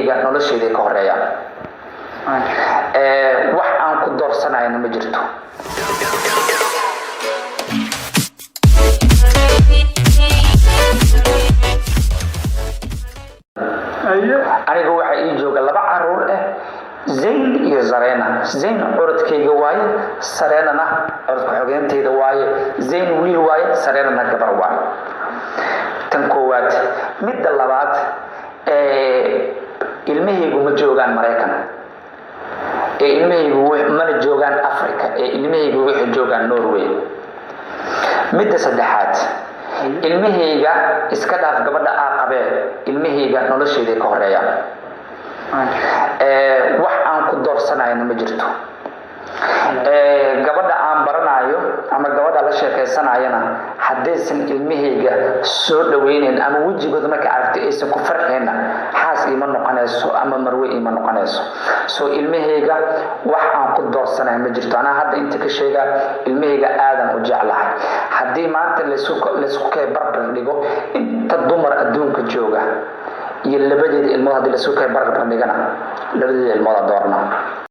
Nolosheyda ka horeeya wax aan ku doorsanayna ma jirto. Aniga waxaa ii jooga laba caruur ah, Zayn iyo Zarena. Zayn curadkayga waaye, Sarenana curad ku-xigeenkayga waaye. Zayn wiil waaye, Sarenana gabar waaye. Tan koowaad. Midda labaad, ilmahaygu ma joogaan Maraykan ee ilmahaygu mana joogaan Africa, ee ilmahaygu waxay joogaan Norway. Midda saddexaad, ilmahayga iska dhaaf gabadha aa qabee, ilmahayga nolosheyda ka horeeya wax aan ku doorsanayna ma jirto. Gabadha aan baranayo ama gabadha la sheekaysanayana, haddaysan ilmahayga soo dhaweyneyn ama wejigooda markay aragtay aysan ku farxeenna, xaas iima noqonayso ama marwe iima noqonayso. So ilmahayga wax aan ku doorsanayo ma jirto. Anaa hadda inta ka sheega, ilmahayga aadan u jeclahay. Haddii maanta laysku kay barbar dhigo inta dumar adduunka jooga iyo labadeeda ilmood, haddii laysku kay barbar dhigana, labadeeda ilmooda doorna.